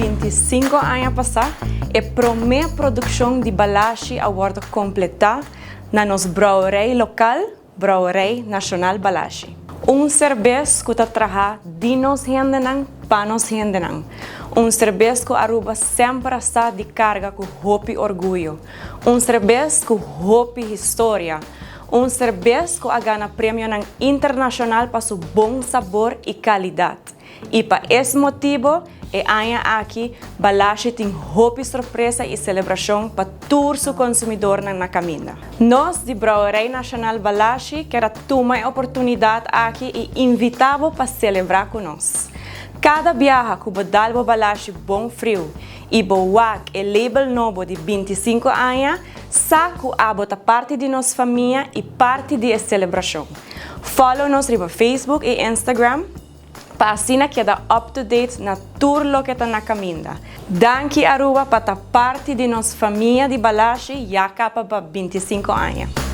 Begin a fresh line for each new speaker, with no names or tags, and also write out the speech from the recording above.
25 aña pasa, e prome produccion di Balashi a wordo completa na nos brouwerij local, Brouwerij Nacional Balashi. Un cerbes cu ta traha di nos hendenan pa nos hendenan. Un cerbes cu Aruba semper a sa di carga cu hopi orguyo. Un cerbes cu hopi historia. Un cerbes cu a gana premionan internacional pa su bon sabor y calidad. Y pa es motibo, e aña aki, Balashi tin hopi sorpresa y celebracion pa tur su consumidornan na caminda. Nos di Brouwerij Nacional Balashi kier tuma e oportunidad aki y invita bo pa celebra cu nos. Cada biaha cu bo dal bo Balashi bon friu y bo wak e label nobo di 25 aña, sa cu abo ta parti di nos famia y parti di e celebracion. Follow nos riba Facebook y Instagram pa asina keda up to date na tur loke ta na caminda. Danki, Aruba, pa ta parti di nos famia di Balashi ya caba pa 25 aña.